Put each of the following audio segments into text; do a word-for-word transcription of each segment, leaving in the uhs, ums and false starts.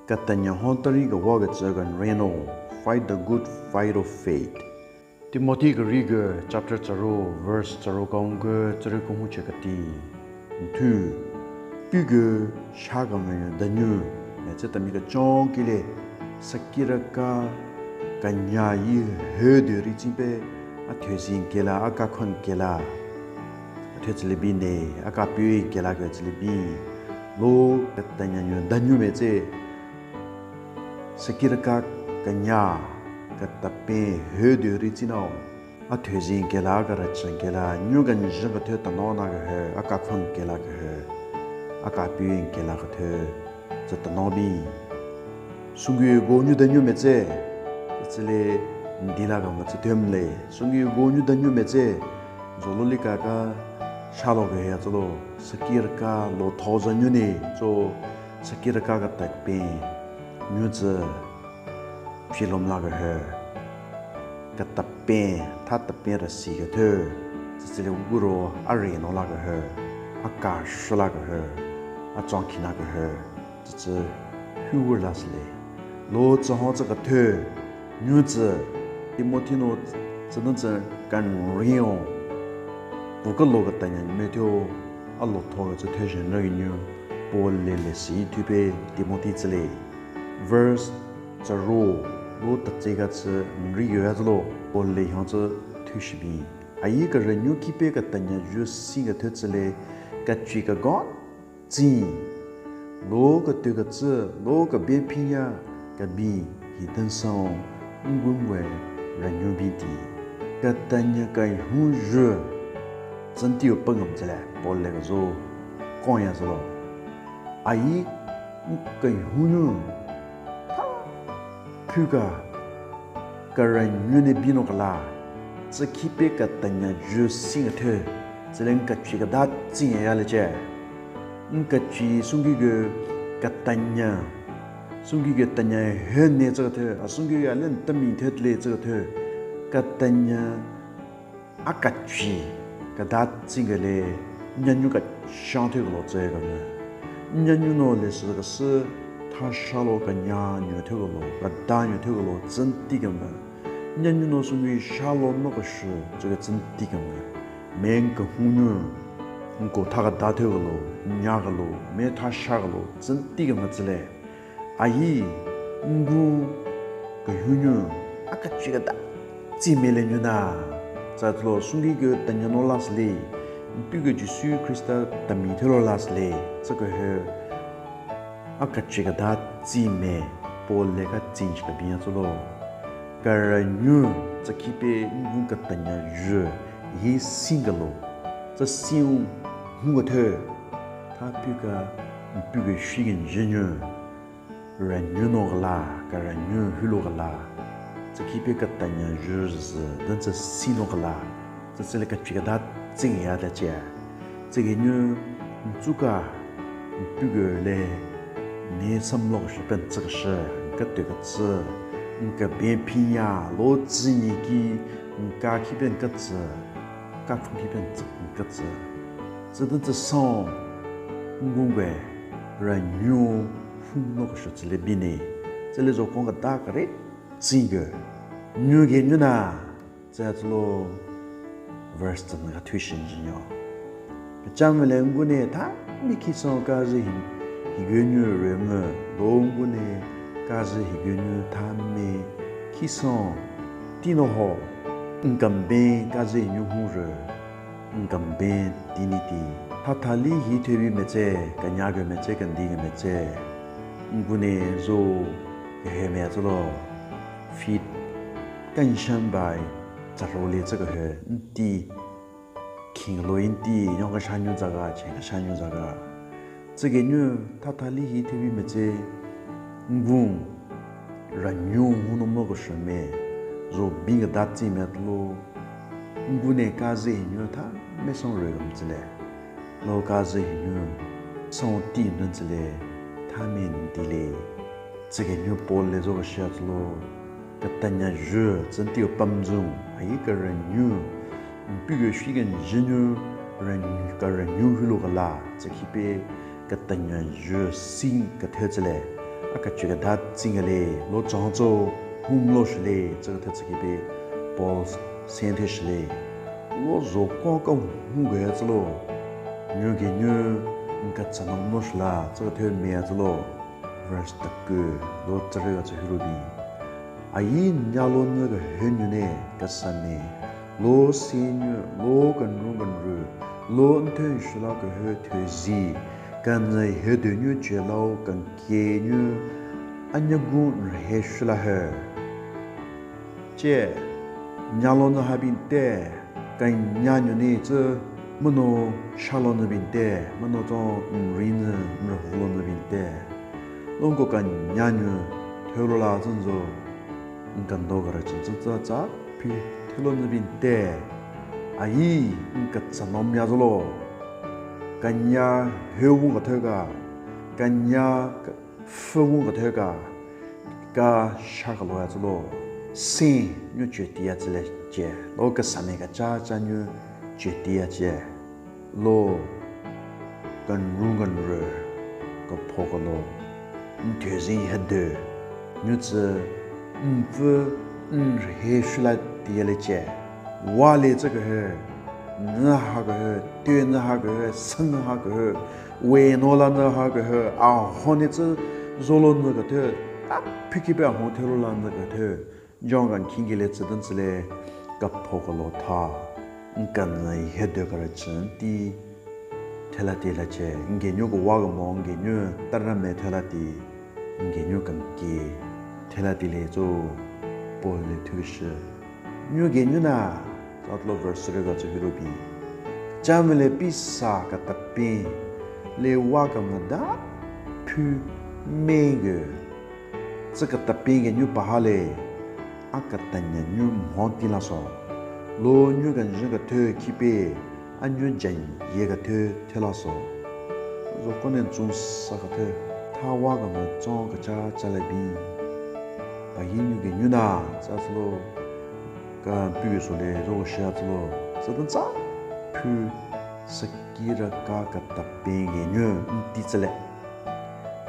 Katanya hon tari kewa ketsü kenreno, fight the good fight of faith. Timothy keri ke chapter tsaro, verse tsaro kaung ke tsüre kehunche kati. Nthu, pu ke sha kemenyu danyu, ne tsü temi kechon kile, sakiraka kanya yi hü de ri tsimpe, a thüzin kela, a kakhon kela. A thü tsülebi ne, a kapyu kela ke tsülebi. Lo katanya nyu danyu me tsü, sakiraka kanya, katapen hü de ri tsinao. A thüzin kela, a karachün kela, nyu kenjün kethe tano na kehü, a kakhon kela kehü, a kapyu kela kethe, tsü tano bi. Sungü go nyu danyu me tsü, tsüle ndila kama tsü thümle. Sungü go nyu danyu me tsü, zololi kaka shalo kehü ya tsülo, sakiraka lo thoza nyu ne, tso sakiraka katapen nyu tsü. Pshilom la kehü, katapen, tha tapen rasi kethe, tsütsüle guro a re no la kehü, a ka shü la kehü, a chon khin la kehü, tsütsü hyu wü la sile. Lo tsü hon tsü kethe, nyu tsü, Timothy no tsü den tsü kenreno, pu kelo katanya nyu me thyo, a lo tho tsü thü jhen ro nyu, Paul le le si thüpe Timothy tsüle. Verse tsaro, lo tatse ka tsü nri yo ya tsülo, Paul le hyon tsü thü shibi. Ayi kerenyu khipe katanya jü sing kethe tsüle, kachwi kagon tsin. Lo katü katsü, lo kaben phinya, kabi hi den san, ngun we renyu bi ti. Katanya kehun jü, tsenti yo pengam tsüle, Paul le kezo, konya tsülo. Ayi, kehun nyu, tha, phu ka, kerenyu ne bino kala, tsü khipe katanya jü sing kethe, tsüle n kachwi keda tsin ya le che. N kachwi sungü ge katanya, sungü ge tanya hü ne tsü kethe, a sungü ge a le n temi thü tle tsü kethe, katanya a kachwi keda tsin kele, nyanyu kashang thü kelo tsü keme. Nyanyu no le sü kesü, tha shalo kanya nyu thü kelo, keda nyu thü kelo, tsenti keme. Nyanyu no sungü shalo no keshü, tsü ke tsenti keme. Me n kehun nyu, n ko tha keda thü kelo, nya kelo, me tha sha kelo, tsenti keme tsüle. Ayi, ngun kehun nyu, a kachwi keda tsin me le nyu na. Tsü tsülo sungü ge tanya no la sile, n pu ge Jisu Khrista temi thü lo la sile, tsü kehü, a kachwi keda tsin me, Paul le ka tsin shi kebi ya tsülo. Kerenyu, tsü khipe ngun katanya jü, yi sing kelo, tsü sing hu kethe, tha phu ka, n pu ge shi gen jü nyu. Renyu no kala, kerenyu hyu lo kala, tsü khipe katanya jü zü, den tsü sing no kala, tsü tsüle kachwi keda tsin ya le che. Tsü ge nyu, n tsü ka, n pu ge le, ne samlo keshü pen tsü keshü, n katü katsü, n kaben phinya, lo tsü nyi ki, n ka khipe n katsü, ka phu khipe n tsü, n katsü. Tsü den tsü san, ngun we, renyu, hung no keshü tsüle bi ne, tsüle zo kong keda kare, tsin ge, nyu ge nyu na, tsü ya tsülo, verse ten ka thü shin jin yo. Kechan mele ngun ne tha mi kison ka zü hi, hi ge nyu re ngu, lo ngun ne ka zü hi ge nyu tha mi kison, ti no ho, n kaben ka zü hi nyu hung re. N kaben tini ti. Tha thali hi thübi me tsü, kanya ge me tsü, kandi ge me tsü. Ngun ne zo kehü me ya tsülo. Feet kenshan bai, tsü ro le tsü kehü, n ti. King lo n ti, nyong kesha nyu zaga, chen kesha nyu zaga. Tsü ge nyu, tha thali hi thübi me tsü, ngun, renyu hung no mo keshü me, zo bin keda tsin me lo, ngun ne ka zü hi nyu tha, me song re gam tsüle. Lo ka zü hi nyu, song ti nden tsüle, tha me n ti le. Tsü ge nyu Paul le zo keshü ya tsülo, katanya jü, tsenti yo pamzun, ayi kerenyu, n pu ge shi gen jü nyu, ren-, kerenyu hyu lo kala, tsü khipe katanya jü sing kethe tsüle, Kachü keda tsingale, lo chon tso hum lo shile, tsü kethetsü kipe, Paul sen the shile. Lo zo kon ka hum ge tsü lo. Nyu ge nyu, nka tsanom lo shila, tsü kethe me ya tsü lo. Verse taku, lo tsü re ga tsü hyu lo bi. Ayi nya lo nü kehü nyu ne, kesa ne. Lo si nyu, lo kenru kenru, lo nthen shula kehü thezi, kanyü hyu de nyu che lao kenkye nyu, anyagun nrhe shula he. Che, nya lo nü ha bin te, kanya nyu ne tsü, meno sha lo nü bin te, meno tson nri nü, nrhu lo nü bin te. Lo nko kanya nyu, thelo la tsü nzo, nka ndo kara chin tsü tsü tsü, phi thelo nü bin te. Ayi, nka tsanom ya zolo. Kanya hyu wun ka theka. Kanya ka, phu wun ka theka. Ka sha ka lo ya zolo. Sin nyu che ti ya zile che. Lo kesa ne ka cha cha nyu che ti ya che. Lo, kenru kenru, kepho kelo, nthezi hede, nyu tsü, npfü, nrhe shula ti ya le che. Wa le tsü kehü, nü ha kehü, te nü ha kehü, sen nü ha kehü, we no la nü ha kehü, a ho ne tsü zolo nü kethe, a phi kipe a ho thelo la nü kethe. John kan khingi le tsü den tsü le, kepho kelo tha, nka nü hede kara chin ti, thela ti la che, nge nyu ko wa ko mo, nge nyu tara me thela ti, nge nyu kan ki, thela ti le tsü, Paul le thu shi. Nyu ge nyu na, tsü lo verse re ga tsü hyu lo bi. Cha me le pisa ka tapin, le wa ka mada, phu me ge. Tsü ka tapin ge nyu paha le, a ka tanya nyu mhon ti la so. Lo nyu ka nyu ka thü kipe, a nyu jan ye ka thü thela so. Zo ko ne tsung sa ka thü, tha wa ka ma tsung ka cha cha le bi. Ayi nyu ge nyu na, tsü lo, ka phu ge so le, zo sha tsü lo, tsü den tsü, phu, seki ra ka ka tapin ge nyu, nti tsü le.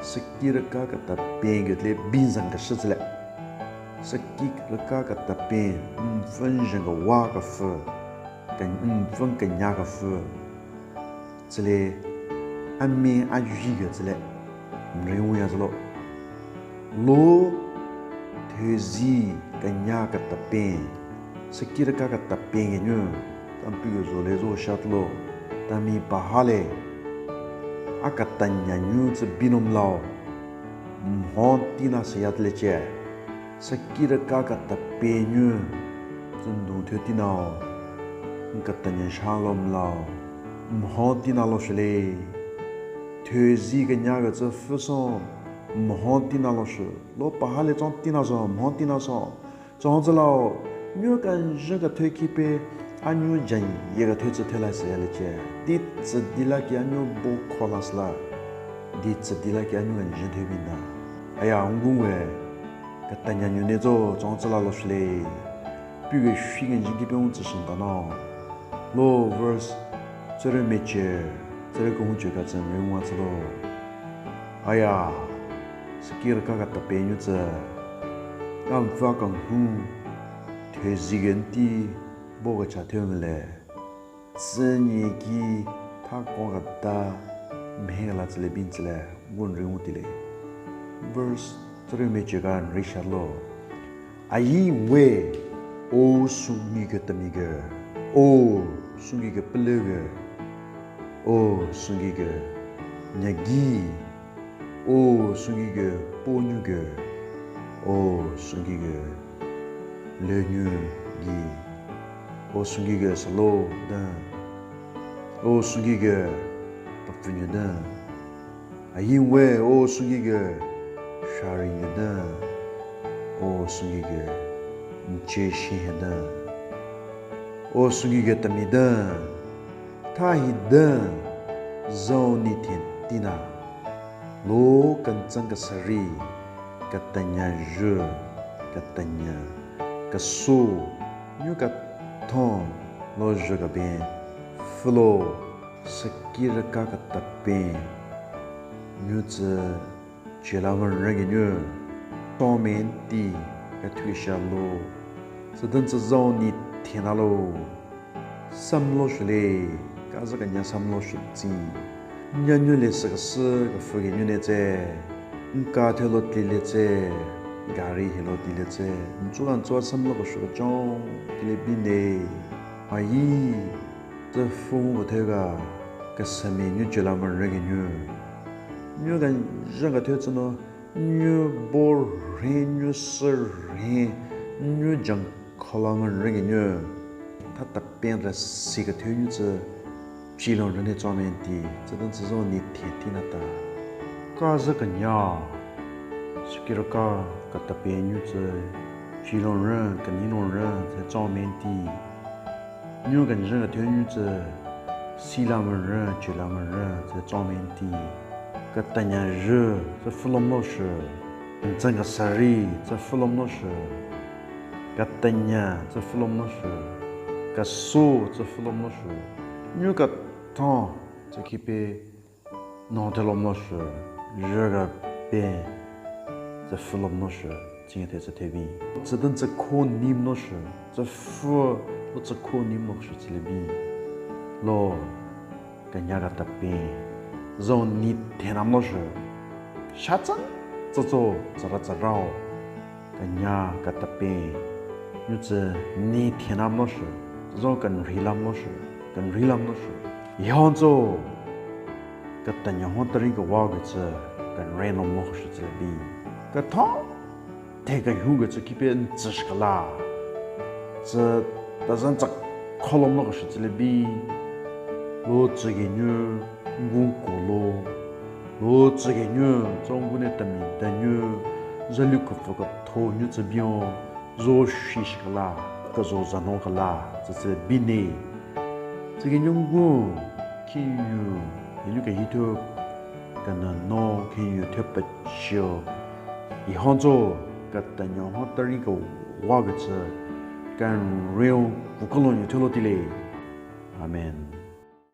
Seki raka ka tapin ge le bin zan ka shü tsü le. Seki raka ka tapin, npfün zhen ka wa ka fü, ka npfün kenya ka fü. Tsü le, a mi a yü ge tsü le. Mre wu ya tsü lo. Lo, thezi kenya ka tapin. Seki raka ka tapin ge nyu, ta phu ge zo le zo sha tlo, ta mi paha le, a ka tanya nyu tsü binom lao, mhon ti na se ya tle che, seki raka ka tapin nyu, tsü ndung thü ti nao, n ka tanya sha lom lao, mhon ti na lo shü le, thezi kenya ge tsü füson, mhon ti na lo shü, lo paha le tsong ti na so, mhon ti na so, Tsü tsü lao, nyu ka nzhü ka thü kipe, a nyu jan ye ka thü tsü thela se ya le che. Di tsü di la ki a nyu bo kho la sla. Di tsü di la ki a nyu ka nzhü thü bin da. Aya, ngun we, ka tanya nyu ne zo, tsü tsü la lo shü le. Phu ge shü ka nzhü kipe un tsü shin da no. Lo verse, tsü re me che, tsü re ko hun che ka tsü me mwa tsü lo. Aya, seki raka ka tapin nyu tsü, ka mfa ka nhun, thezi ge nti, bo ka cha thü me le, tsü nyi ki, tha ko ka ta, mhe ka la tsü le bin tsü le, gun ri ngu ti le. Verse, tsü re me che ka nri sha lo. Ayi we, o sungi ge temi ge, o sungi ge pele ge, o sungi ge nyagi, o sungi ge ponyu ge, o sungi ge lenyu gi, o sungi ge salo den, o sungi ge papünyu den. Ayi we o sungi ge shari nyi den, o sungi ge nche shi he den, o sungi ge temi den, tha hi den, zao ni then ti na, lo kentsang kesari, ketenya zhü, ketenya kesu, nyu kethon lo zhü keben, fü lo, seki raka ka tapin nyu tsü Chela Vanrü genyü, tomen ti, ka thwisha lo, tsüden tsü zao ni thena lo. Samlo shule, kaza kanya samlo shutsi. Nyanyu le sü kesü kepfü genyü ne tse, nka thelo ti le tse, gari helo ti le tse, ntsüka ntsüka samlo kesü kechon, ti le bine. Ayi, tsü fung ketheka, kesemi nyu Chela Vanrü genyü. Nyu ka zhang ka thyo tsü no, nyu bo rhen, nyu sü rhen, nyu jang Chela Vanrü genyü. Tha tapen ra si ka thyo nyu tsü, Chilon rhen ne tsümen ti, tsüden tsü zao ni thena ta. Kaza kanya, sikiraka ka tapen nyu tsü, Chilon rhen, Kenilon rhen, tsü tsümen ti. Nyu ka nzhen ka thyo nyu tsü, Sila Vanrü, Chela Vanrü, tsü tsümen ti. Ka tanya jü, tsü fulom lo shü. Nzhen ka sari, tsü fulom lo shü. Ka tanya, tsü fulom lo shü. Ka so, tsü fulom lo shü. Nyu ka thon, tsü khipe, no thelom lo shü, jü ka pen, tsü fulom lo shü, tsinye the tsü thebi. Tsüden tsü kho nim lo shü, tsü fü, lo tsü kho nim lo shü tsü le bi. Lo, kanya ka tapen, zao ni thenam lo shü. Shatsan, tsü tso, tsü ra tsü rao. Kanya ka tapen, nyu tsü ni thenam lo shü, tsü zao kenri lam lo shü, kenri lam lo shü. Yhon tso, ka tanya hon tari kewa ke tsü, kenri lom lo shü tsü le bi. Ka thon, te ka hyu ke tsü khipe ntsü shikala. Tsü tazan tsa kholom lo shü tsü le bi. Lo tsü genyü, ngun ko lo. Lo tsü genyü, tsü ngun ne temi danyu, zalyu kepfü ketho nyu tsü bion, zo shi shikala, kezo zanon kala, tsü tsü bine. Tsü genyü ngun, kinyu, kinyu ke hithu, kena no, kinyu thyo pechio. Ihonzo, ka tanya hon tari kewa ke tsü, kenriu kukolon nyu thyo lo ti le. Amen.